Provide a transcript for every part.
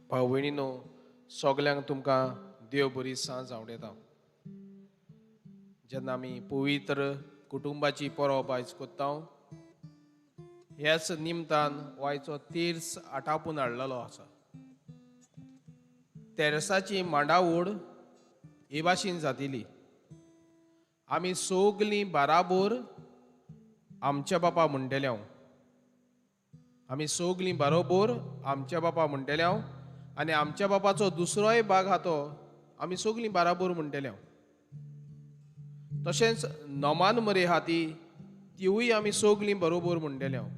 भाव भयणीनो, सगल्यांक तुमकां देव बरी सांज आवडयता. जेन्ना आमी पवित्र कुटुंबाची परब आयज कोत्ता, ह्याच निमतान वायचो तीर्स आटापून हाडलेलो आसा. तेरसाची मांडावड हे भाशेन जातिली. आमी सगलीं बाराबोर आमच्या बापा म्हणटेले हांव, आमी सगलीं बारोबर आमच्या बापा म्हणटेले हांव, आनी आमच्या बापाचो दुसरोय भाग आहा तो आमी सगलीं बाराबोर म्हणटेले हांव. तशेंच नोमान मरे आहा ती तिवूय आमी सगलीं बरोबर म्हणटेले हांव.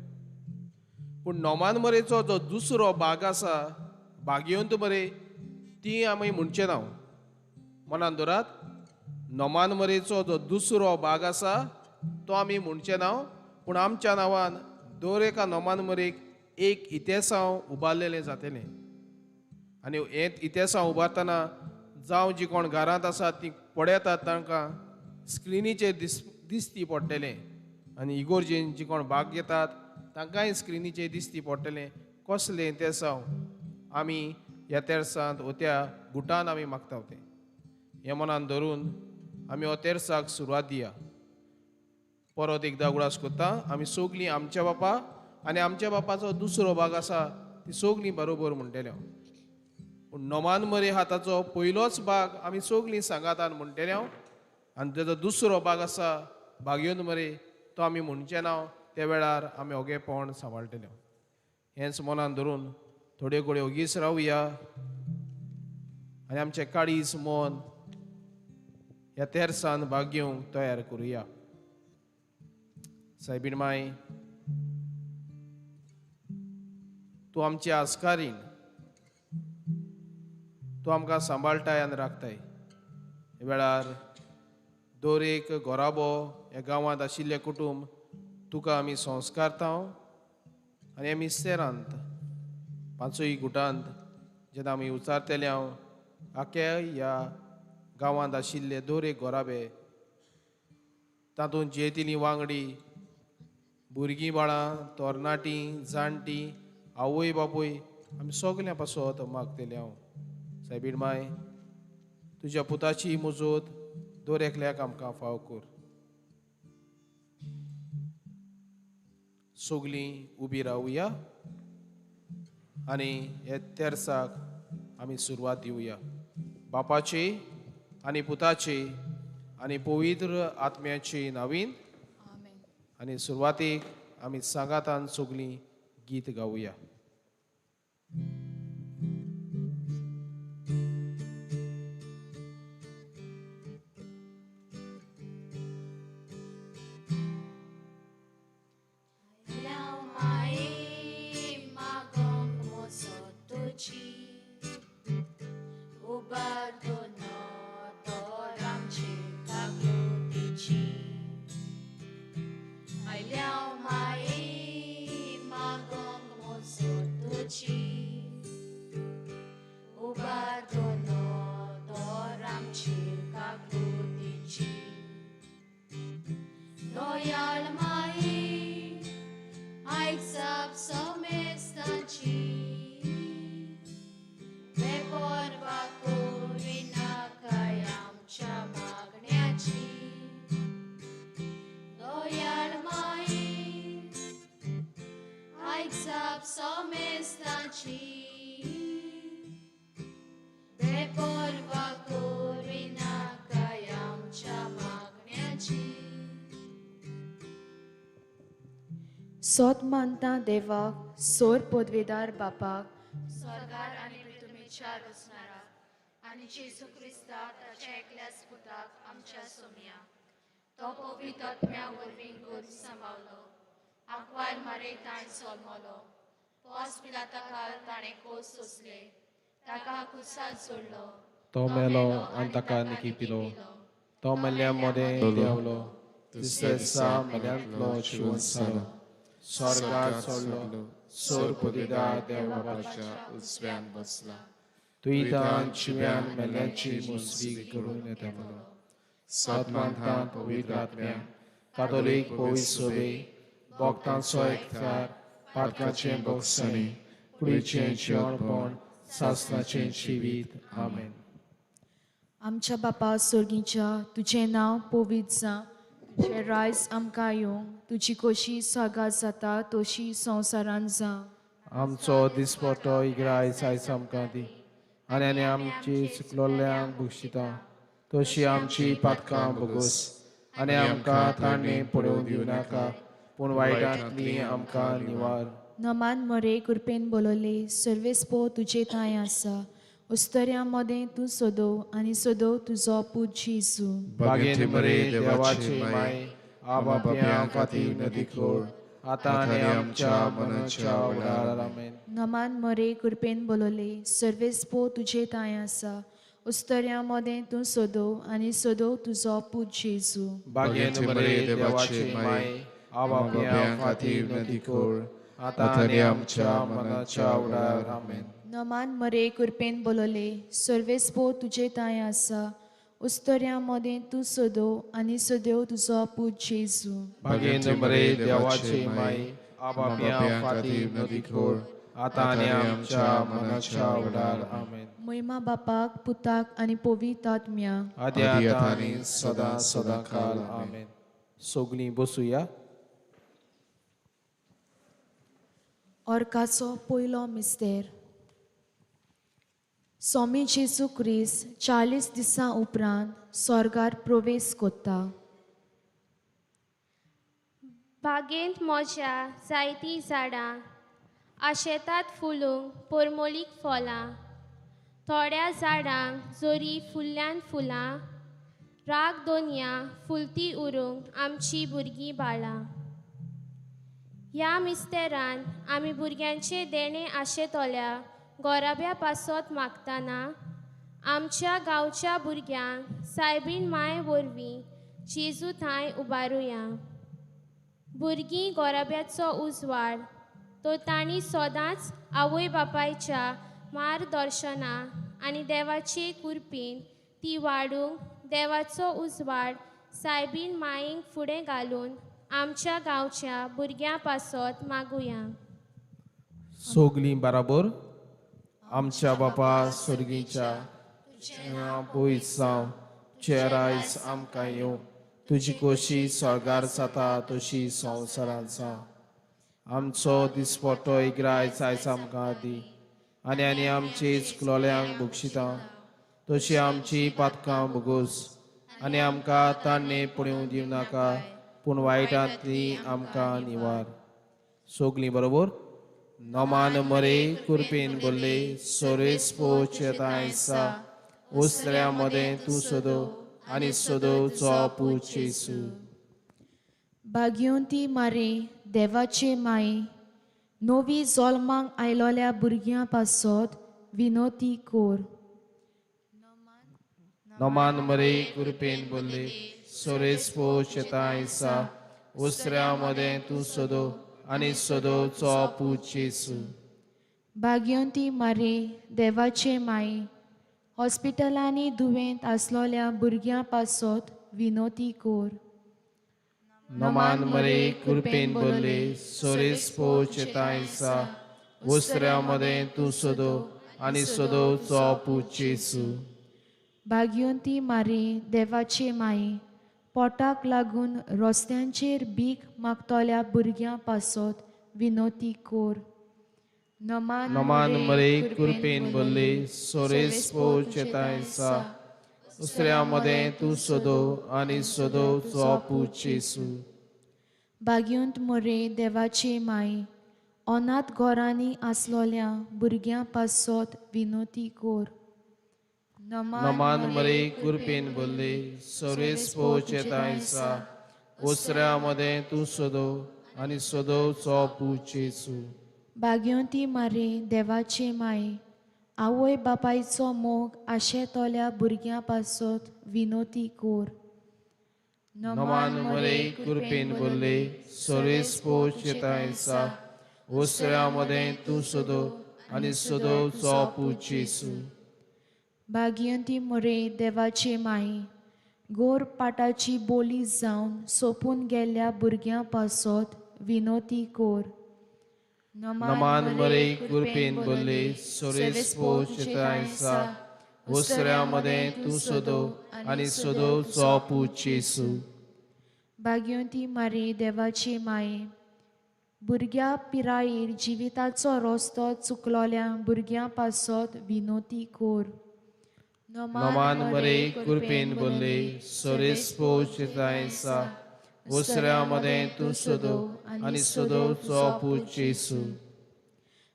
पूण नोमान मरेचो जो दुसरो भाग आसा भागयवंत मरे, ती आमी म्हणचे ना. मनान दवरात, नोमान मरेचो जो दुसरो भाग आसा तो आमी म्हणचे ना, पूण आमच्या नांवान दर एका नोमान मरेक एक इतिहासांव उबारलेलें जातलें. आनी हें इतिहासांव उबारतना जावं जी कोण घरांत आसात ती पळयतात तांकां स्क्रिनीचेर दिसती पडटलें, आनी इगोर्जेन जी कोण भाग घेतात तांकांय स्क्रिनीचेर दिसती पडटलें कसलें इतिहासांव आमी ह्या तेरसांत वो त्या गुटान आमी मागता तें. हें मनान धरून आमी हो तेरसाक सुरवात दिया. परत एकदां उगडास करता, आमी सगलीं आमच्या बापा आनी आमच्या बापाचो दुसरो भाग आसा ती सगलीं बरोबर म्हणटेले. पूण नोमान मरे हाताचो पयलोच भाग आमी सगलीं सांगातान म्हणटेले, आनी तेजो दुसरो भाग आसा भागयोन मरे तो आमी म्हणचे ना. त्या वेळार आमी ओगेपण सांबाळटले. हेंच मनान धरून थोड्यो घडयो ओगीच रावया आनी आमचें काळीज मन ह्या तेरसान भाग घेवंक तयार करुया. सायबीण माय, तूं आमची आस्कारीण, तूं आमकां सांबाळटाय आनी राखताय. वेळार दर एक घराबो ह्या गांवांत आशिल्लें कुटूंब तुका आमी संस्कारता आनी ह्या मिस्तेरांत पांचूय गुटांत जेन्ना आमी उचारतले हांव आख्या ह्या गांवांत आशिल्ले दर एक घराबे, तातूंत जियेतिलीं वांगडी, भुरगीं बाळां, तरणाटीं, जाणटीं, आवय बापूय, आमी सगल्यां पासत मागतले हांव. सायबीण माय, तुज्या पुताची मुजोत दर एकल्याक आमकां फाव कर. सगलीं उबी रावया आनी हे तेरसाक आमी सुरवात दिवया. बापाची आनी पुताची आनी पवित्र आत्म्याची नावीन. आनी सुरवातीक आमी सांगातान सगलीं गीत गावया. सोत मानता देवाक, सोर पदवेदार बापाक, स्वर्गार आनी पृथ्वीच्या रचणाराक आनी जेजू क्रिस्ताक ताच्या एकल्याच पुताक आमच्या सोमया, तो पवित्र आत्म्या वरवीं गर्भ सांबावलो, आंकवार मारे ताणें जल्मलो, पोस पिलाता ताणें कोस सोंसले, ताका कुसात जोडलो, तो मेलो आनी ताका निकी पिलो, तो मेल्ल्या मदें देंवलो, तिसऱ्या दिसा मेल्यांतलो जिवंत जालो, स्वर्गार चडलो, सोर पदवेदार देव बापाच्या उजव्यान बसला, दुयेंतान जिव्यान मेल्ल्यांची मुसवी करून येता. सत मानता पवित्र आत्म्या, कातोलीक पवित्र सोबे, भक्तांचो एकचार, पातकाचें भोगसणें, कुडीचें जिवणपण, सासणाचें जिवीत. आमेन. आमच्या बापा सोर्गीच्या, तुजें नांव पवित्र जावं, तुजें रायज आमकां येवं, तुजी खोशी सागार जाता तशी संवसारांत जावं. आमचो दिसपटो इग्रायज आयज आमकां दी आनी आनी आमची चुकलोल्ल्यांक बक्षिता तशी आमची पातकां भोगोस आनी आमकां ताणें पळोवंक दिवं नाका, पूण वायटांतली आमकां निवार. नमान मरे, कृपेन बोलवले, सर्वेस्पो तुजे थांय आसा, उस्तऱ्यां मदें तूं सोदो आनी सोदो तुजो पूत जेजू. बागेंत मरे, देवाचे माय, आबा पापयां खातीर नदी खोड, आतां आनी आमच्या मनाच्या वेळार. आमेन. नमान मरे, कृपेन बोलवले, सर्वेस्पो तुजे थांय आसा, उस्तऱ्यां मदें तूं सोदो आनी सोदो तुजो पूत जेजू. बागेंत मरे, देवाचे माय, आबा पापयां खातीर नदी खोड, आतां आनी आमच्या मनाच्या वेळार. आमेन. नमान मरे, कृपेन बोलवले, सर्वेस्पो तुजे थांय आसा, उस्तऱ्यां मदें तूं सोदो आनी सोदो तुजो पूत जेजू. बागेंत मरे, देवाचे माय, आबा पापयां खातीर नदी खोड, आतां आनी आमच्या मनाच्या वेळार. आमेन. महिमा बापाक, पुताक आनी पवित्र आत्म्याक, आदी आतां आनी सदां सदां काल. आमेन. सगळीं बसुया. ऑर्काचो पयलो मिस्तेर. स्वामी जेजू क्रिस्त 40 दिसां उपरांत स्वर्गार प्रवेश कोत्ता. बागेंत म्हज्या जायतीं झाडां आशेतात फुलूंक पोरमोलीक फळां, थोड्या झाडांक जोरी फुल्ल्यान फुलां, राग दोनया फुलती उरूंक आमची भुरगीं बाळां. ह्या मिस्तेरान आमी भुरग्यांचें देणें आशेतल्या गोराब्या पासत मागतना आमच्या गांवच्या भुरग्यांक सायबीण माय वरवीं जेजू थांय उबारुया. भुरगीं गोराब्याचो उजवाड तो तांणी सदांच आवय बापायच्या मार्गदर्शना आनी देवाचे कुरपीन ती वाडूंक देवाचो उजवाड सायबीण मायेक फुडें घालून आमच्या गांवच्या भुरग्यां पासत मागुया. सगळीं बराबर. आमच्या बापा स्वर्गीच्या, पयस जावं, तुजें रायज आमकां येवं, तुजी खोशी स्वर्गार जाता तशी संवसारांत जावं. आमचो दिसपटो इग्रायज आयज आमकां दी आनी आनी आमची चुकलोल्यांक बक्षिता तशी आमची पातकां भोगोस आनी आमकां ताणें पळोवंक दिवं नाका, पूण वायटांतली आमकां निवार. सगळीं बरोबर. नमान मरे, कुरपेन बोल्ले, सोरेस्पो चेतायसा, उस्त्र्या मदें तूं सोदो आनी सोदोचो पूत जेजू. भाग्यवंती मारे, देवाचे माये, नवी जल्माक आयलोल्या भुरग्यां पासत विनोती कोर. नमान मरे, कुरपेन बोल्ले, सोरेस्पो चेतायसा, उस्त्र्या मदें तूं सोदो आनी सोदोचो पूत जेजू. भाग्यवंती मारे, देवाचे माये, हॉस्पिटलांनी दुयेंत आसलोल्या भुरग्यां पासत विनोती कोर. नमान मरे, कुरपेन बोल्ले, सोरेस्पो चेतायसा, उस्त्र्या मदें तूं सोदो आनी सोदोचो पूत जेजू. भाग्यवंती मारे, देवाचे माये, पोटाक लागून रस्त्यांचेर भीक मागतल्या भुरग्यां पासत विनोती कोर. नमान मरे, कुरपेन बोल्ले, सोरेस्पो चेतायसा, उस्त्र्या मदें तूं सोदो आनी सोदोचो पूत जेजू. भाग्यवंत मरे, देवाचे माये, अनाथ घरांनी आसलोल्या भुरग्यां पासत विनोती कोर. नमान मरे, कुरपेन बोल्ले, सोरेस्पो चेतायसा, उस्त्र्या मदें तूं सोदो आनी सोदोचो पूत जेजू. भाग्यवंती मारे, देवाचे माये, आवय बापायचो मोग आशेतल्या भुरग्यां पासत विनोती कोर. नमान मरे, कुरपेन बोल्ले, सोरेस्पो चेतायसा, उस्त्र्या मदें तूं सोदो आनी सोदोचो पूत जेजू. भाग्यंती मरे देवाचे माये गोर पाटाची बोली जावन सोंपून गेल्ल्या भुरग्यां पासत विनोती कोर. नमान मरे कृपेन भरले सोरेस्पो चित्रायसा वसऱ्या मदें तूं सोदो आनी सोदो चोपू चेसू. भाग्यवंती मारी देवाची माये भुरग्या पिरायेर जिविताचो रस्तो चुकलोल्या भुरग्यां पासत विनोती कोर. नमान मरे कृपेन भरले सोरेस्पो चित्रायसा वसऱ्या मदें तूं सोदो आनी सोदो चोपू चेसू.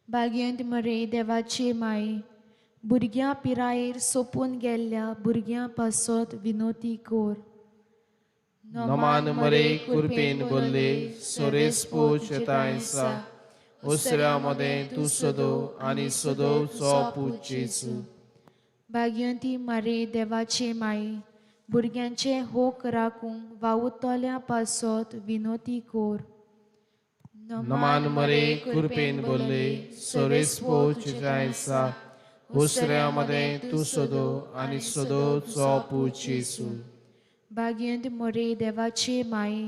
भाग्यवंत मरे देवाची माये भुरग्यां पिरायेर सोंपून गेल्ल्या भुरग्यां पासत विनोती कोर. नमान मरे कृपेन भरले सोरेस्पो चेतायसा वसऱ्या मदें तूं सोदो आनी सोदो चोपू चेसू. भाग्यवंती मारे देवाचे माये भुरग्यांचे होक राखूंक वावुरतल्या पासत विनोती कोर. नमान मरे कृपेन भरले सोरेस्पो चेतायसा वसऱ्या मदें तूं सोदो आनी सोदो चोपू चेसू. भाग्यवंत मरे देवाचे माये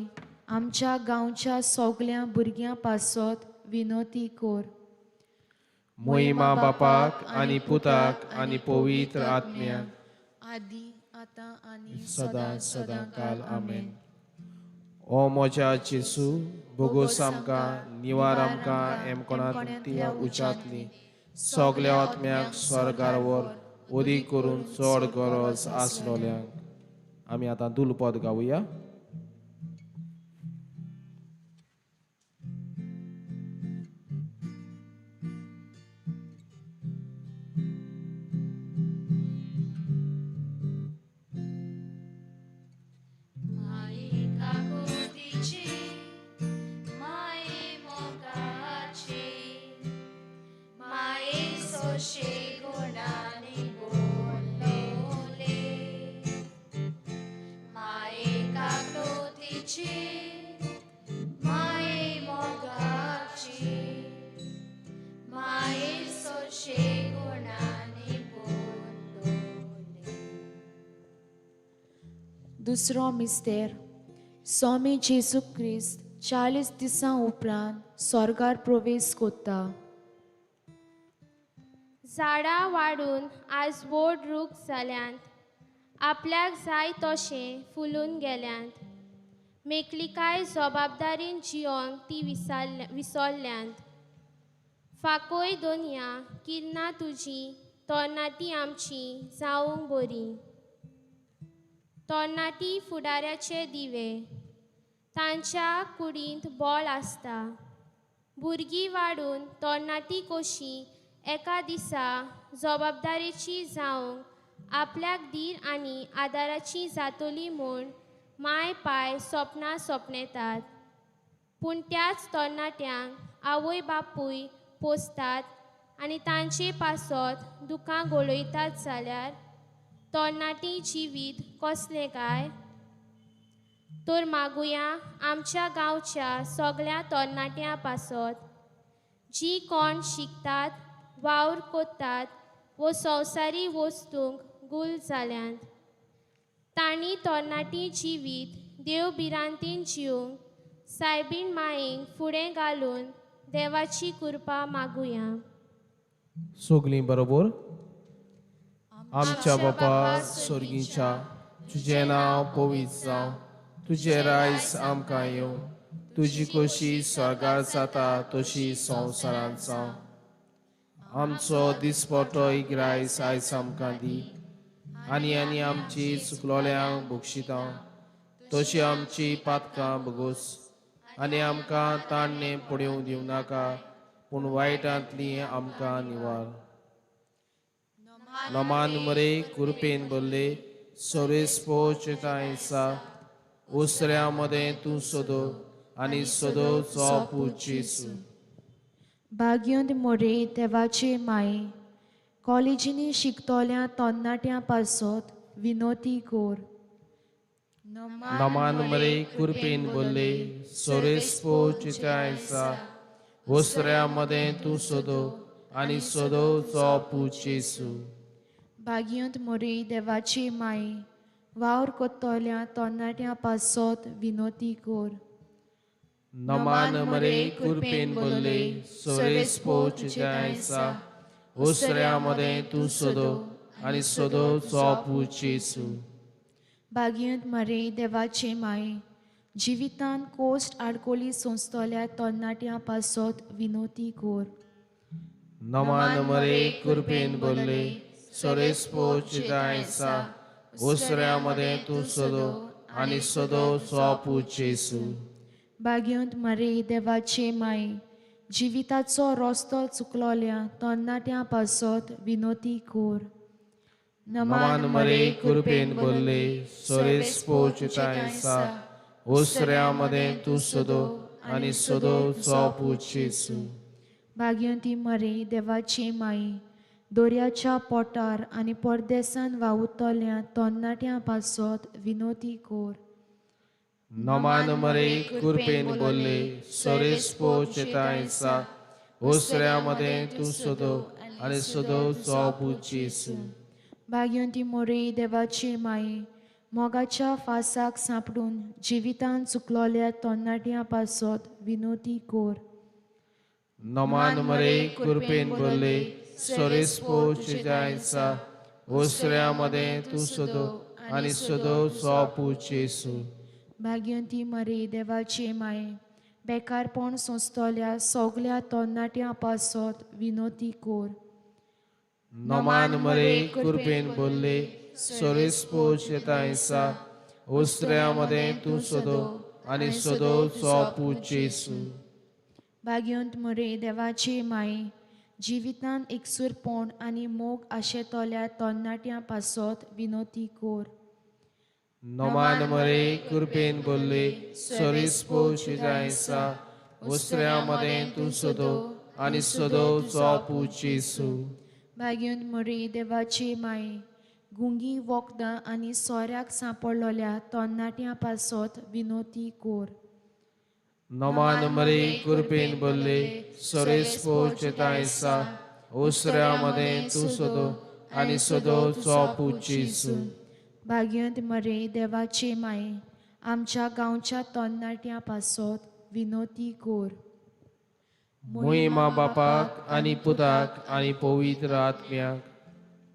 आमच्या गांवच्या सगळ्या भुरग्यां पासत विनोती कोर. मोहिमा बापाक आनी पुताक आनी पवित्र आत्म्याक आदी आतां आनी सदां सदां काल आमेन. ओ म्हज्या जेसू भोगोस आमकां निवार आमकां एमकोणांतल्या उचातली सगल्या आत्म्याक स्वर्गार व्हर ओदी करून चड गरज आसलोल्यांक. आमी आतां दुलपद गावया. दुसरो मिस्तेर स्वामी जेजू क्रिस्त 40 दिसां उपरांत स्वर्गार प्रवेश कोत्ता. झाडां वाडून आज व्हड रूख जाल्यांत आपल्याक जाय तशें फुलून गेल्यांत मेकलिकाय जबाबदारीन जियोंक ती विसरल्यांत. फाकोय दोनया किरणां तुजी तरणाटी आमची जावंक बरी. तरणाटी फुडाऱ्याचे दिवे तांच्या कुडींत बळ आसता. भुरगीं वाडून तरणाटी कशी एका दिसा जबाबदारेची जावंक आपल्याक धीर आनी आदाराची जातली म्हूण माय पाय सपनां सपनेतात. पूण त्याच तरणाट्यांक आवय बापूय पोसतात आनी तांचे पासत दुकां गळयतात जाल्यार तरणाटी जिवीत कसलें काय? तर मागुया आमच्या गांवच्या सगळ्या तरणाट्यां पासत जी कोण शिकतात वावर कोत्तात वो संवसारी वस्तूंक गुल जाल्यांत तांणी तरणाटी जिवीत देव भिरांतीन जिवंक सायबीण मायेक फुडें घालून देवाची कृपा मागुया. सगळीं बरोबर. आमच्या बापा स्वर्गीच्या तुजें नांव पवित्र जावं, तुजें रायस आमकां येवं, तुजी खोशी स्वर्गार जाता तशी संवसारांत जावं. आमचो दिसपटो इग्रायस आयज आमकां दी आनी आनी आमची चुकलोल्यांक बक्षिता तशी आमची पातकां बगोस आनी आमकां ताणणें पडोवंक दिवं नाका पूण वायटांतली आमकां निवार. नमान मरे कृपेन भरले सोरेस्पो चेतायसा उसऱ्या मदें तूं सोदो आनी सोदो चोपू जेसू. भाग्यंत मोरे देवाचे माये कॉलेजींनी शिकतल्या तरणाट्यां पासत विनोती कोर. नमान मरे कृपेन भरले सोरेस्पो चितायसा वसऱ्या मदें तूं सोदो आनी सोदो चोपू जेसू. भाग्यंत मोरी देवाची माई वावर कोत्तोल्या तरणाट्यां पासत विनोती कोर. नमान मरे कुरपेन बोलले सोरेस्पो तुज्या आसा ओसऱ्या मदें तूं सोदो आनी सोदो चोपू जेसू. भाग्यंत मरे देवाची माई जिवितान कोस्ट आडकोली सोंसतल्या तरणाट्यां पासत विनोती कोर. नमान मरे कुरपेन बोलले सोरेस्पो तुज्या आसा ओसऱ्या मदें तूं सोदो आनी सोदो चोपू जेसू. भाग्यंत मरे देवाचे माई जिविताचो रस्तो चुकलोल्या तरणाट्यां पासत विनोती कोर. नमान मरे कुरपेन बोलले सोरेस्पो तुज्या आसा ओसऱ्या मदें तूं सोदो आनी सोदो चोपू जेसू. भाग्यंती मरे देवाचे माई दोऱ्याच्या पोटार आनी परदेसान वावुरतल्या तरणाट्यां पासत विनोती कोर. नमान मरे कुरपेन बोलले सोरेस्पो तुज्या आसा ओसऱ्या मदें तूं सोदो आनी सोदो चोपू जेसू. भाग्यंती मोरे देवाची माई मोगाच्या फासाक सांपडून जिवितान चुकलोल्या तरणाट्यां पासत विनोती कोर. नमान मरे कुरपेन बोलले सोरेस्पो तुज्या आसा ओसऱ्या मदें तूं सोदो आनी सोदो चोपू जेसू. भाग्यंती मरे देवाची माई बेकारपण सोंसतल्या सगल्या तरणाट्यां पासत विनोती कोर. नमान मरे कुरपेन बोलले सोरेस्पो तुज्या आसा ओसऱ्या मदें तूं सोदो आनी सोदो चोपू जेसू. भाग्यंत मरे देवाची माई जिवितान एकसूरपण आनी मोग आशेतल्या तरणाट्यां पासत विनोती कोर. नमान मरे कुरपेन बोलले सोरेस्पो तुज्या आसा ओसऱ्या मदें तूं सोदो आनी सोदो चोपू जेसू. भाग्यंत मरे देवाची माई गुंगी वखदां आनी सोऱ्याक सांपडलोल्या तरणाट्यां पासत विनोती कोर. नमान मरे कुरपेन बोलले सोरेस्पो तुज्या आसा ओसऱ्या मदें तूं सोदो आनी सोदो चोपू जेसू. भाग्यंत मरे देवाची माई आमच्या गांवच्या तरणाट्यां पासत विनोती कोर. मोहिमा बापाक आनी पुताक आनी पवित्र आत्म्याक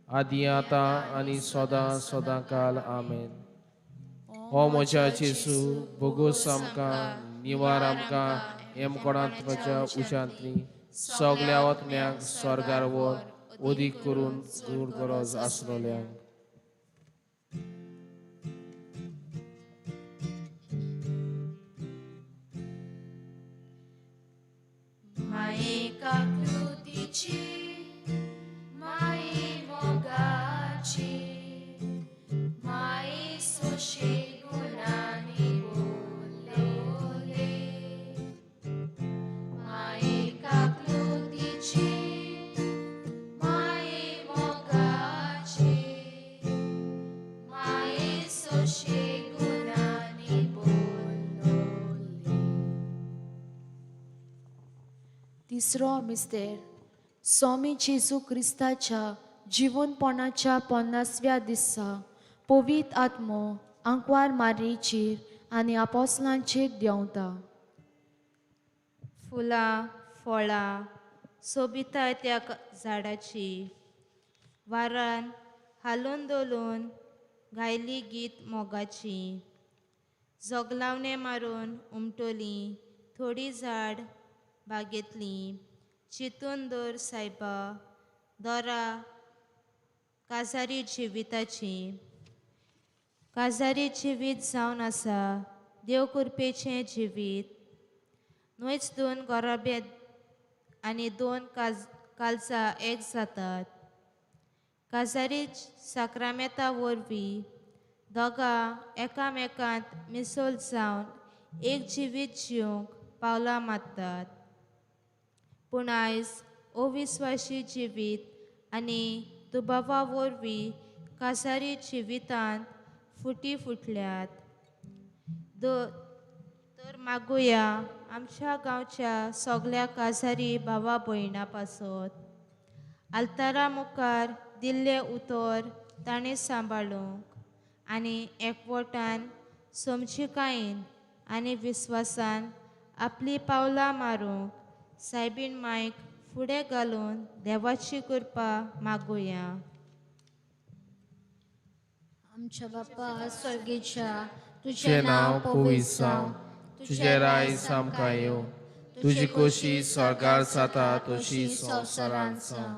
आदी आतां आनी सदां सदां काल आमेन. हो म्हज्या जेसू बोगोस आमकां निवार आमकां हेमकोणात्माच्या उशांतली सगल्या आत्म्याक स्वर्गार व्हर ओदीक करून गूढ गरज आसलोल्यांक. माई मोगाची माई सोशे गुणांनी बोलले माई काकलुतीची माई मोगाची माई सोशे गुणांनी बोलले. तिसरो मिस्तेर स्वामी जेजू क्रिस्ताच्या जिवनपणाच्या 50व्या दिसा पवित्र आत्मो आंकवार मारीचेर आनी आपोसलांचेर देंवता. फुलां फळां सोबिताय त्या झाडाची वारान हालून धोलून गायली गीत मोगाची जोगलावणे मारून उमटोली थोडी झाड बागेतली चिंतून दवर सायबा दोरा काजारी जिविताची. काजारी जिवीत जावन आसा देव कृपेचें जिवीत न्हयच दोन गोराबे आनी दोन कालसां एक जातात. काजारी साक्रामेंता वरवीं दोगां एकामेकांत मिसळ जावन एक जिवीत जिवंक पावलां मारतात. पूण आयज अविस्वासी जिवीत आनी दुबावा वरवीं काजारी जिवितांत फुटी फुटल्यात. तर मागुया आमच्या गांवच्या सगल्या काजारी भावा भयणां पासत आल्तारा मुखार दिल्लें उतर ताणें सांबाळूंक आनी एकवटान समजिकायेन आनी विस्वासान आपली पावलां मारूंक सायबीण मायक फुडें घालून देवाची कृपा मागुया. आमच्या बापा स्वर्गीच्या, तुजें नांव पवित्र जावं, तुजें रायस आमकां येवं, तुजी खोशी स्वर्गार जाता तशी संवसारांत जावं.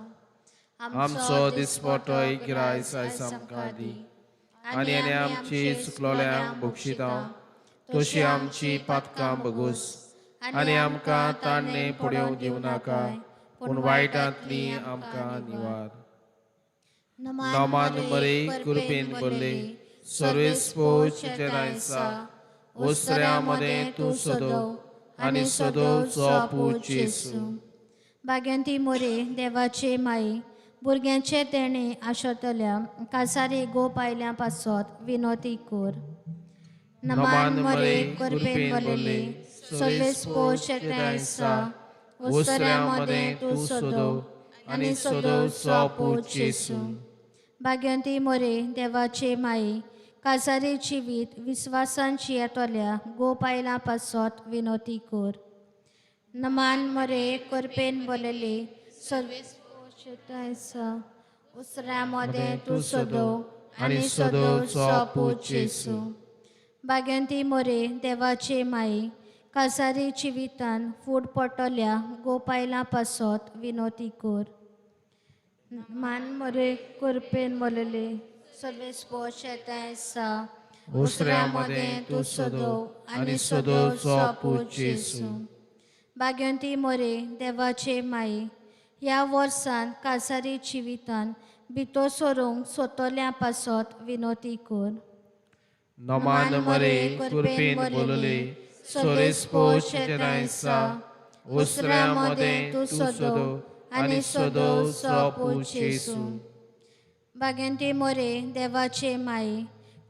आमचो दिसपटो गिरायस आयज आमकां दी आनी आनी आमची चुकलोल्यांक बक्षिता तशी आमची पातकां बगूस आनी आमकां ताणें पडोवंक दिवं नाका पूण वायटांतली आमकां निवार. नमान मरे कृपेन भरले सर्वेस्पोज तुजें रायसा, ओसऱ्या मदें तूं सदो आनी सदोचो पूत जेजू. भाग्यंती मोरे देवाचे माई, भुरग्यांचे तेणे आशतल्या कासारी गोप आयल्या पासत विनोती कोर. नमान मरे कृपेन भरले सर्वेस्पोज तुजें रायसा, ओसऱ्या मदें तूं सदो आनी सदोचो पूत जेजू. भाग्यंती मोरे देवाचे माई, कासारी जिवीत विस्वासान जियेतल्या गोप आयला पासत विनोती कोर. नमान मरे कृपेन भरलेली सर्वेस्पोज उसऱ्या मदें तूं सदो आनी सदोचो पूत जेजू. भाग्यंती मोरे देवाचे माई, कासारी जिवितान फूड पडटल्या गोपायला पासत विनोती कोर. मान मोरे कृपेन भरलेली सर्वेस्पोज उसऱ्या मदें तूं सदो आनी सदोचो पूत जेजू. भाग्यंती मोरे देवाचे माई, ह्या वर्सान कासारी जिवितान भितर सरूंक सोतल्या पासत विनोती कोर. नमान मरे कृपेन भरले सर्वेस्पोज तुजें रायसा, ओसऱ्या मदें तूं सदो आनी सदोचो पूत जेजू. भाग्यंती मोरे देवाचे माई,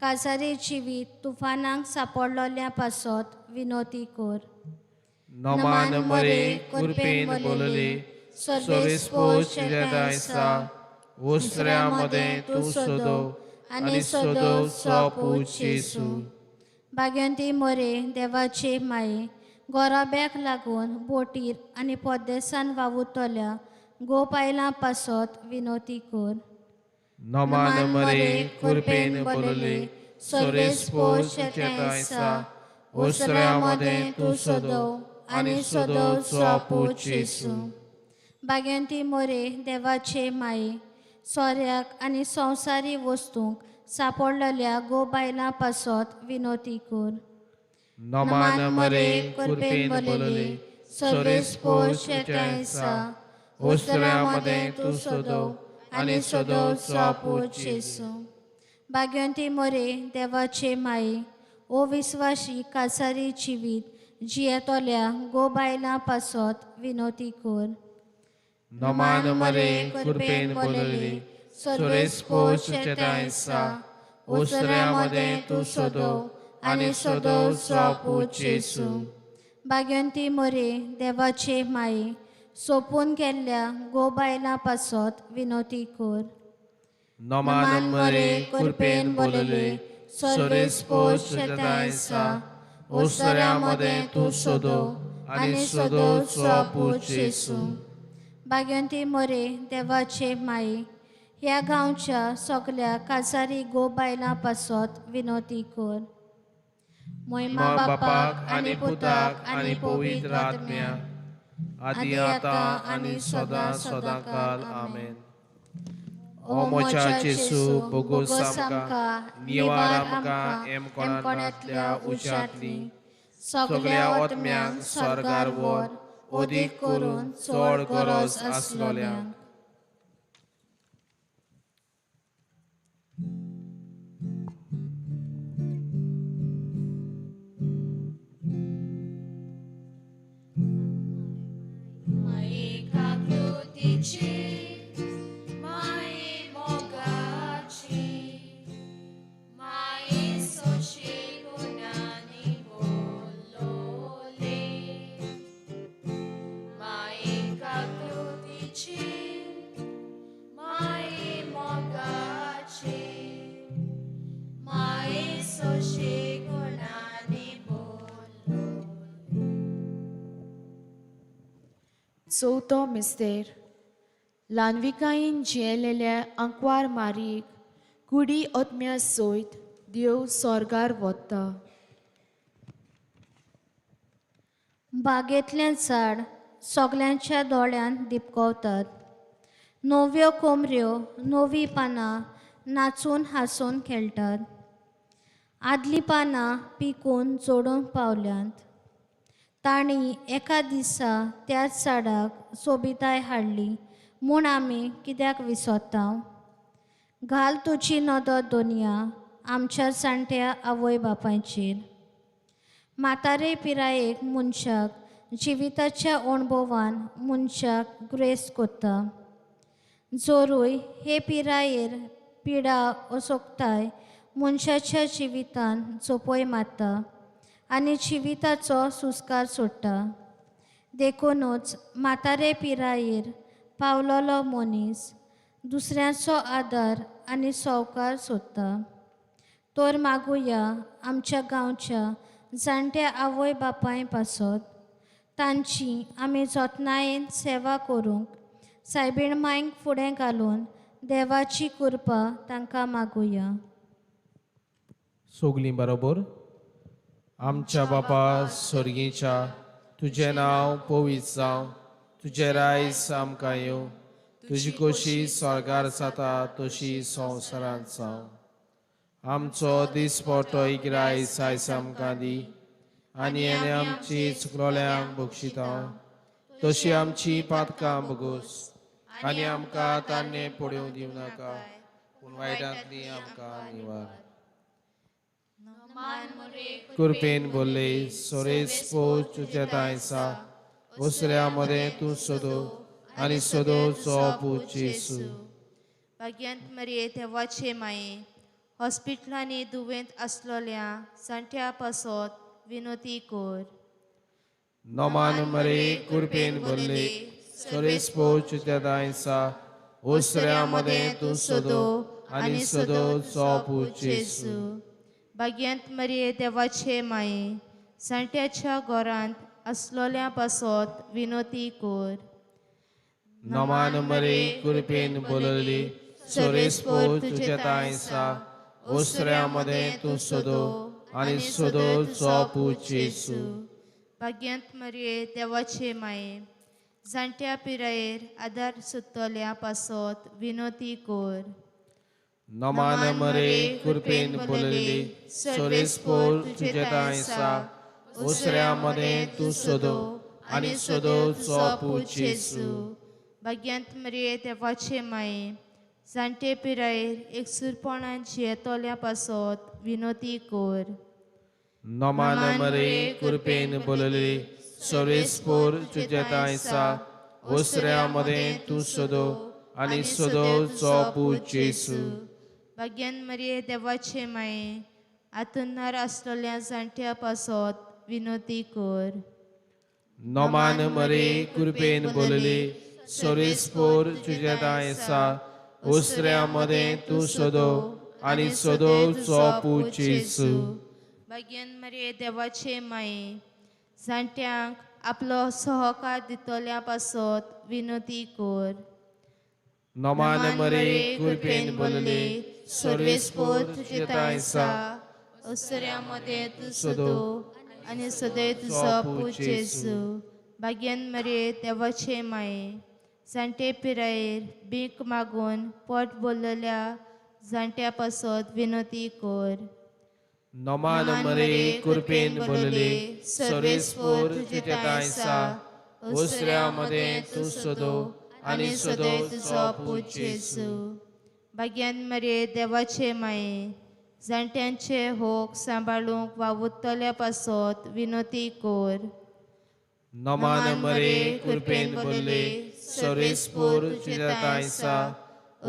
कासारी जिवीत तुफानाक सापडलोल्या पासत विनोती कोर. नमान मरे कृपेन भरले सर्वेस्पोज तुजें रायसा, ओसऱ्या मदें तूं सदो आनी सदोचो पूत जेजू. भाग्यंती मोरे देवाचे माई, गोराब्याक लागून बोटीर आनी परदेसान वावुरतल्या गोपायलां पासत विनोती कोर. नमान मरे कृपेन भरले सर्वेस्पोज तुजें रायसा, ओसऱ्या मदें तूं सदो आनी सदोचो पूत जेजू. भाग्यंती मोरे देवाचे माई, सोऱ्याक आनी संवसारी वस्तूंक सापडलेल्या गोबायलां पासत विनोती कोर. नमान मरे कृपेन भरले सर्वेस्पोज तुजें रायसा, ओसऱ्या मदें तूं सदो आनी सदोचो पूत जेजू. भाग्यंती मोरे देवाचे माई, ओ विस्वाशी कासारी जिवीत जियेतल्या गोबायलां पासत विनोती कोर. नमान मरे कृपेन भरले सर्वेस्पोज तुजें रायसा, ओसऱ्या मदें तूं सदो आनी सदोचो पूत जेजू. भाग्यंती मोरे देवाचे माई, सोपून गेल्ल्या गोबायलां पासत विनोती कोर. नमान मरे कृपेन भरले सर्वेस्पोज तुजें रायसा, ओसऱ्या मदें तूं सदो आनी सदोचो पूत जेजू. भाग्यंती मोरे देवाचे माई, ह्या गांवच्या सगल्या कासारी गोबायलां पासत विनोती कोर. मोहिमा बापाक आनी पुताक आनी पवित्र आत्म्याक, आदी आतां आनी सदां सदां काल. आमेन. ओ म्हज्या जेजू, बोगोस आमकां, निवार आमकां एमकोणांतल्या उज्यांतली, सगल्या आत्म्यांक स्वर्गार व्हर, अदीक करून चड गरज आसलोल्यांक. माई काकृतीची चवथो मिस्तेर. ल्हानविकायेन जियेलेल्या आंकवार मारीक कुडी आत्म्या सयत देव स्वर्गार वता. बागेंतलें झाड सगल्यांच्या दोळ्यांत दिपकवतात. नव्यो कोमऱ्यो नवीं पानां नाचून हांसून खेळटात. आदलीं पानां पिकून जोडूंक पावल्यांत. तांणी एका दिसा त्याच झाडाक सोबिताय हाडली म्हूण आमी कित्याक विसरता? घाल तुजी नदर दोनया आमच्या जाणट्या आवय बापायचेर. म्हातारे पिरायेक मनशाक जिविताच्या अणभवान मनशाक ग्रेस करता. जोरूय हे पिरायेर पिडा असोकताय मनशाच्या जिवितान झोपय मारता आनी जिविताचो सुस्कार सोडटा. देखुनूच म्हातारे पिरायेर पावलोलो मनीस दुसऱ्यांचो आदार आनी सवकार सोदता. तर मागुया आमच्या गांवच्या जाणट्या आवय बापाय पासत तांची आमी जतनायेन सेवा करूंक सायबीण मांयक फुडें घालून देवाची कृपा तांकां मागुया. सोगलीं बरोबर. आमच्या बापा स्वर्गीच्या, तुजें नांव पवित्र जावं, तुजें रायस आमकां येवं, तुजी खोशी स्वर्गार जाता तशी संवसारांत जावं. आमचो दिसपटो इग्रायस आयज आमकां दी आनी आनी आमची चुकलोल्यांक बक्षिता तशी आमची पातकां बगोस आनी आमकां तान्ने पडोवंक दिवं नाका पूण वायटांतली आमकां निवार. कृपेन बोल्ले सोरेस पोच तुज्या दायसा ओसऱ्या मदें तूं सोदो आनी सोदो चो पूत जेसू. भाग्यांत मरये देवाचे माये हॉस्पिटलांनी दुयेंत आसलोल्या जाणट्या पासत विनोती कर. नमान मरे कृपेन बोल्ले सोरेस पोच तुज्या दायसा ओसऱ्या मदें तूं सोदो आनी सोदो चो पूत जेसू. भाग्यांत मरये देवाचे माये जाणट्याच्या घरांत आसलोल्या पासत विनोती कर. नमान मरे कृपेन बोलली सोरेस पोच तुज्या दायसा ओसऱ्या मदें तूं सोदो आनी सोदो चो पूत जेसू. भाग्यांत मरये देवाचे माये जाणट्या पिरायेर आदार सोदतल्या पासत विनोती कर. नमान मरे कृपेन बोलली सोरेस पोच तुज्या दायसा ओसऱ्या मदें तूं सोदो आनी सोदो चो पूत जेसू. भाग्यांत मरये देवाचे माये जाणटे पिरायेर एकसूरपणान जियेतल्या पासत विनोती कर. नमान मरे कृपेन बोलली सोरेस पोर तुज्या दायसा ओसऱ्या मदें तूं सोदो आनी सोदो चो पूत जेसू. भाग्यान मरये देवाचे माये आतुनार आसलोल्या जाणट्या पासत विनोती कर. नमान मरे कृपेन बोलली सोरेस पोर तुज्या दायसा ओसऱ्या मदें तूं सोदो आनी सोदो चो पूत जेसू. भाग्यान मरये देवाचे माये जाणट्यांक आपलो सहकार दितल्या पासत विनोती कर. नमान मरे कृपेन बोलली सोरेस पोर तुज्या दायसा ओसऱ्या मदें तूं सोदो आनी सदैव तुजो पूत जेसू. भाग्यान मरये देवाचे माये जाणटे पिरायेर भीक मागून पोट भरलेल्या जाणट्या पासत विनोती कर. नमान मरे कृपेन बोलली सोरेस पोर तुज्या दायसा ओसऱ्या मदें तूं सोदो आनी सोदो चो पूत जेसू. भाग्यान मरये देवाचे माये जाणट्यांचे होक सांबाळूंक वावुरतल्या पासत विनोती कर. नमान मरे कृपेन बोलले सोरेस पोर तुज्या दायसा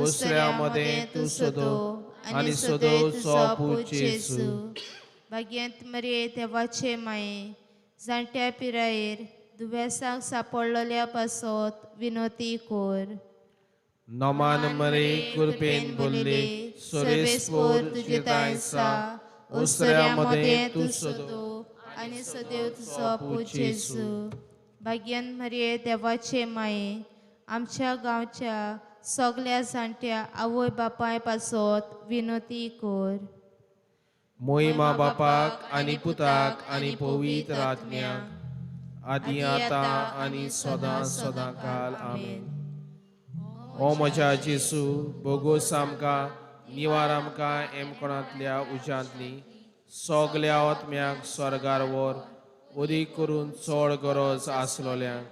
ओसऱ्या मदें तूं सोदो आनी सोदो चो पूत जेसू. भाग्यांत मरये देवाचे माये जाणट्या पिरायेर दुयेंसाक सापडलेल्या पासत विनोती कर. नमान मरे कृपेन बोलले सोरेस पोर तुज्या दायसा ओसऱ्या मदें तूं सोदो आनी सदैव तुजो पूत जेसू. भाग्यन मरिये देवाचे माये आमच्या गांवच्या सगळ्या जाणट्या आवय बापाय पासत विनोती कर. मोहिमा बापाक आनी पुताक आनी पवित्र आत्म्याक आदी आतां आनी सदां सदां काल आमेन. ओ म्हज्या जेसू बोगोस आमकां निवार आमकां एमकोणांतल्या उज्यांतली सगल्या आत्म्याक स्वर्गार व्हर ओदीक करून चड गरज आसलोल्यांक.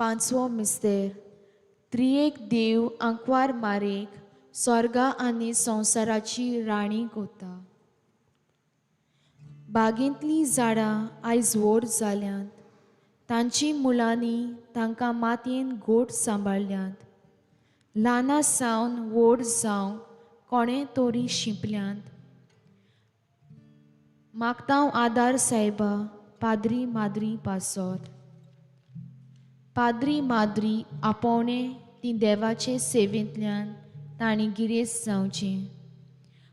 पांचवो मिस्तेर त्रियेक देव आंकवार मारेक स्वर्गा आनी संवसाराची राणी कोता. बागेंतलीं झाडां आयज व्हड जाल्यांत, तांची मुळांनी तांकां मातयेन गोड सांबाळ्ळ्यांत. ल्हाना सावन व्हड जावंक कोणें तरी शिंपल्यांत. मागता आदार सायबा पाद्री माद्री पासत. पाद्री माद्री आपोवणे ती देवाचे सेवेंतल्यान तांणी गिरेस्त जावचें.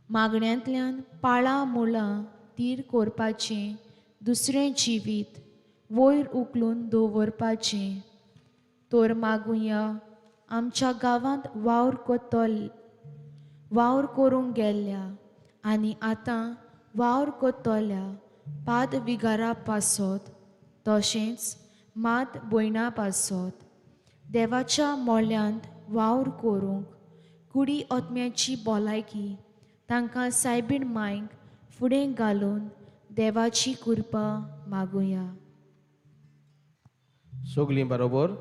मागण्यांतल्यान पाळां मुळां तीर करपाचें दुसरें जिवीत वयर उखलून दवरपाचें. तर मागुया आमच्या गांवांत वावर करूंक गेल्ल्या आनी आतां वावर करतल्या पाद विगारा पासत तशेंच मात भयणा पासत देवाच्या मोल्यांत वावर करूंक कुडी आत्म्याची भलायकी तांकां सायबीण मायक फुडें घालून देवाची कृपा मागुया. सगळीं बरोबर.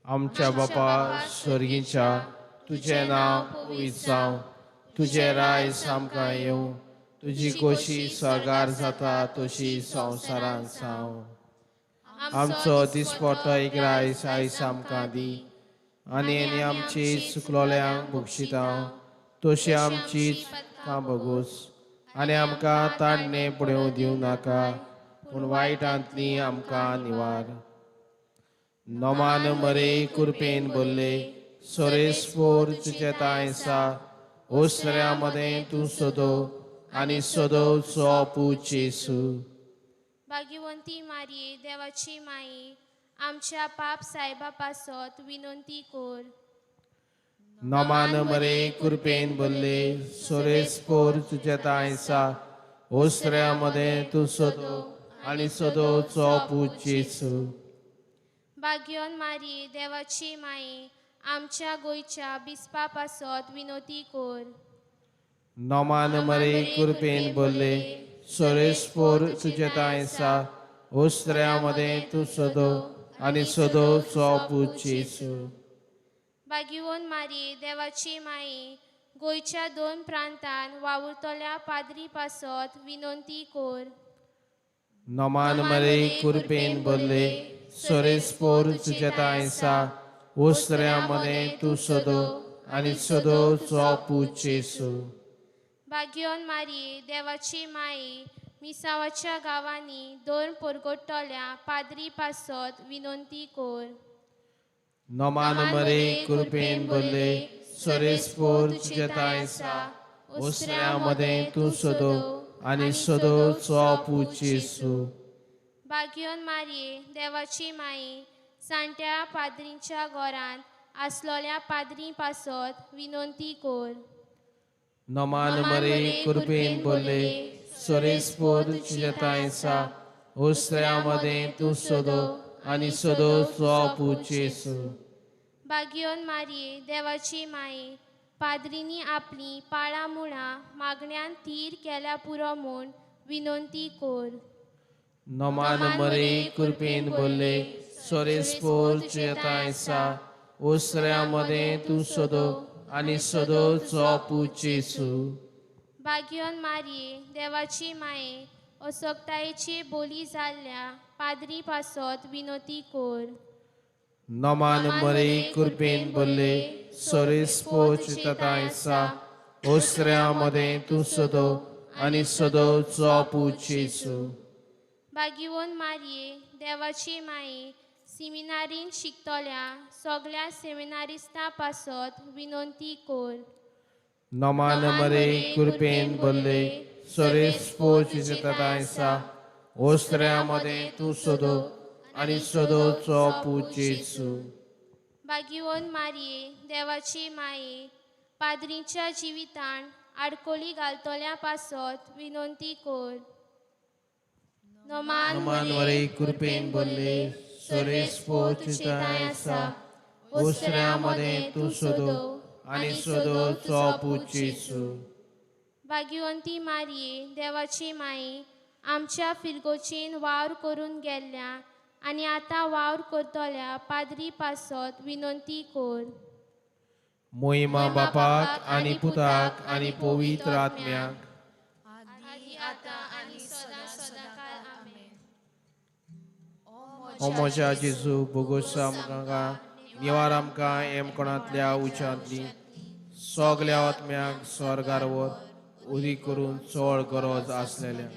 आमच्या बापा स्वर्गीच्या तुजें नांव पवित्र जावं, तुजें रायस आमकां येवं, तुजी खोशी स्वर्गार जाता तशी संवसारांत जावं. आमचो दिसपट्टो एक रायस आयज आमकां दी आनी आमची चुकलोल्यांक बक्षिता तशी आमची चुकां बगूस आनी आमकां ताणणे पळोवं दिवं नाका पूण वायटांतली आमकां निवार. नमान मरे कुरपेन बोल्ले सोरेस्पोर तुजें तांय सा ओसऱ्या मदें तूं सोदो आनी सोदोवचो पूत जेसू. भाग्यवंती मारये देवाची माई आमच्या पाप सायबा पासत विनंती कर. नमान मरे कुरपेन बोल्ले सोरेस्पोर तुजें तांय सा ओसऱ्या मदें तूं सोदो आनी सोदोवचो पूत जेसू. भाग्यवन मारये देवाची माई आमच्या गोंयच्या बिस्पा पासत विनोती कर. नमान मरे कुरपेन बोल्ले सोरेस्पोर तुजें तांय सा ओसऱ्या मदें तूं सोदो आनी सोदोवचो पूत जेसू. भाग्यवन मारये देवाची माई गोंयच्या दोन प्रांतान वावुरतल्या पाद्री पासत विनंती कर. नमान मरे कुरपेन बोल्ले सोरेस्पोर तुजें तांय सा ओसऱ्या मदें तूं सोदो आनी सोदोवचो पूत जेसू. भाग्यवन मारये देवाची माई मिसावाच्या गांवांनी दोन पोरगोटल्या पाद्री पासत विनंती कर. नमान मरे कुरपेन बोल्ले सोरेस्पोर तुजें तांय सा ओसऱ्या मदें तूं सोदो आनी सोदोवचो पूत जेसू. भाग्यवन मारये देवाची माई जाणट्या पाद्रींच्या घरांत आसलोल्या पाद्री पासत विनंती कर. नमान मरे कुरपेन बोल्ले सोरेस्पोर तुजें तांय सा ओसऱ्या मदें तूं सोदो आनी सोदोवचो पूत जेसू. भाग्यवन मारये देवाची माई पाद्रींनी आपली पाळां मुळां मागण्यान थीर केल्या पुरो म्हूण विनंती कर. नमान मरे कुरपेन बोल्ले सोरेस्पोर तुजें तांय सा ओसऱ्या मदें तूं सोदो आनी सोदोवचो पूत जेसू. बागियोन मारये देवाची माये असोकतायेची बोली जाल्ल्या पाद्री पासत विनोती कोर. नमान मरे कृपेन बोलले सोरेस्पो चिततायसा ओसऱ्या मदें तूं सदो आनी सदो पूत जेसू. बागिवोन मारये देवाची माये सिमिनारीन शिकतल्या सगळ्या सेमिनारिस्तां पासत विनंती कोर. नमान मरे कृपेन बोलले सोरेस्पो चिततायसा ओसऱ्या मदें तूं सदो आनी सदोचो पूत जेसू. बागिवोन मारये देवाची माये पाद्रीच्या जिवितान आडकोली घालतल्या पासत विनंती कोर. नमान मरे कृपेन बोलले सोरेस्पो चिततायसा ओसऱ्या मदें तूं सदो आनी सदोचो पूत जेसू. भाग्यवंती मारये देवाची माये आमच्या फिरगोचेन वावर करून गेल्ल्या आनी आतां वावर करतल्या पाद्री पासत विनंती कोर. मोहिमा बापाक आनी पुताक आनी पवित्र आत्म्याक आनी आतां आनी सदां सदांकाळ आमेन. ओ म्हज्या जेजू बोगोसा आमकां निवार आमकां एमकोणांतल्या उच्चांतली सगल्या आत्म्याक स्वर्गार वर उदी करून चड गरज आसलेल्या.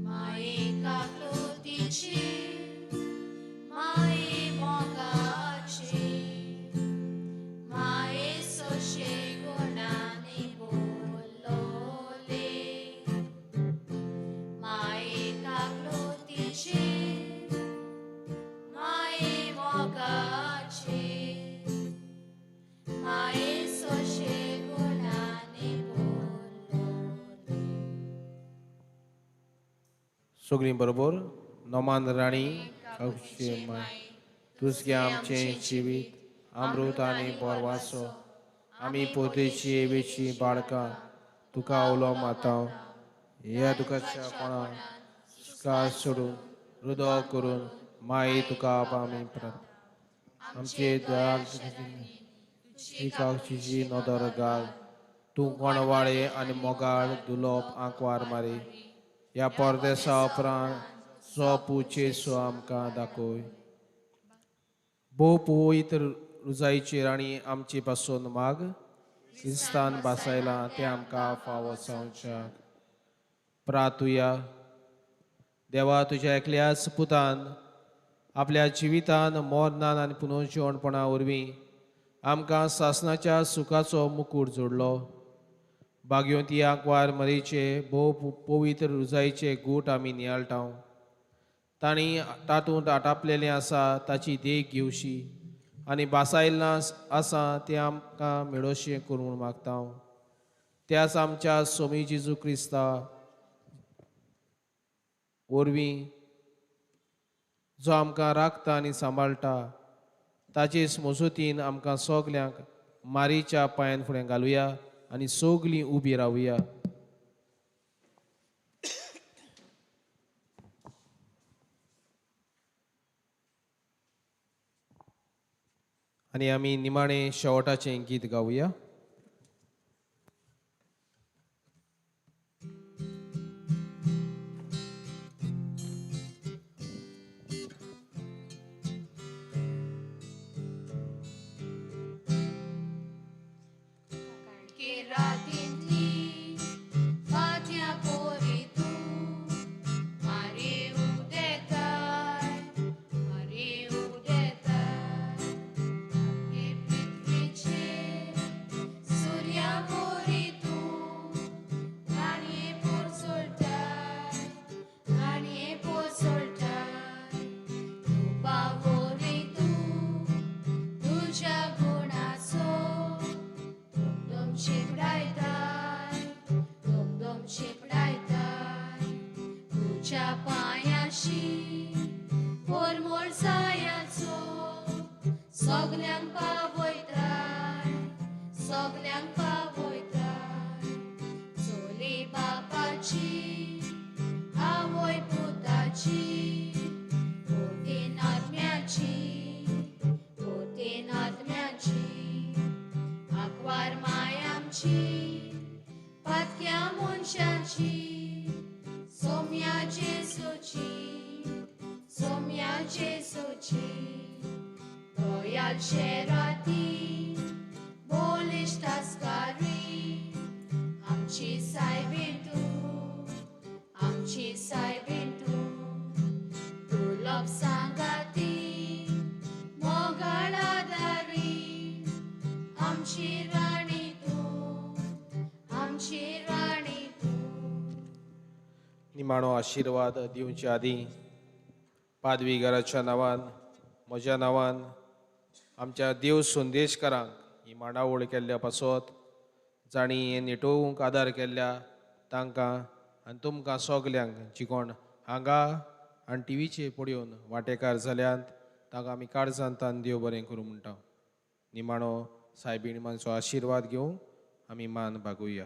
माये काकूतीची माये मोगाची माये सोशे गुणांनी बोलले माये काकूतीची माये मोगाची माये सोशे गुणांनी बोलले. सगळीं बरोबर नमान राणी काकूची माय तुजगे आमचें जिवीत अमृत आनी बोरवासो आमी पोतेची एवेची बाळकां तुका उलो माता ह्या दुखाच्या कोणा सुका सोडून हृदय करून माई तुका आमी प्रार्थ आमचे दयाळ काकूची नदर घाल तूं कोणवाळे आनी मोगाळ दुलोप आंकवार मारी ह्या परदेसा उपरांत जो पूत जेसू आमकां दाखय. भोव पवित्र रुजायची राणी आमचे पासून माग क्रिस्तान बासायला तें आमकां फावो जावच्याक. प्रातुया. देवा तुज्या एकल्याच पुतान आपल्या जिवितान मरणान आनी पुनर्जिवणपणा वरवीं आमकां सासणाच्या सुखाचो मुकूट जोडलो. बागयोती आंकवार मरेचे भोव पवित्र रुजायचे गूट आमी नियाळटा तांणी तातूंत आटापलेलें आसा ताची देख घेवशी आनी बासायल्लां आसा तें आमकां मेळोशें करूं मागता. त्याच आमच्या सोमी जेजू क्रिस्ता वरवीं जो आमकां राखता आनी सांबाळटा ताचेच मजतीन आमकां सगल्यांक मारीच्या पांयान फुडें घालुया आनी सगलीं उबी रावया. आनी आमी निमाणें शेवटाचें गीत गावया. रातींतली फांत्या पोरी तूं मारी उदेताय मारी उदेताय आख्खे पृथ्वीचेर आमची पातक्या मनशाची सोम्या जेजूची सोम्या जेजूची दयाचे राती बळिश्ट आस्कारी आमची सायबीण तूं आमची सायबीण तूं दुर्लभ सांगाती मोगाळ आदारी आमची राणी तूं आमची राणी तूं. निमाणो आशिर्वाद दिवचे आदीं पादवीगाराच्या नांवान, म्हज्या नांवान आमच्या देव संदेशकारांक ही मांडावळ केल्ल्या पासत जांणी हें निटोवंक आदार केल्ल्या तांकां आनी तुमकां सगल्यांक जी कोण हांगा आनी टिवीचेर पळोवन वांटेकार जाल्यात तांकां आमी काळजांतान देव बरें करूं म्हणटा. निमाणो सायबीण मांचो आशिर्वाद घेवंक आमी मान बागोवया.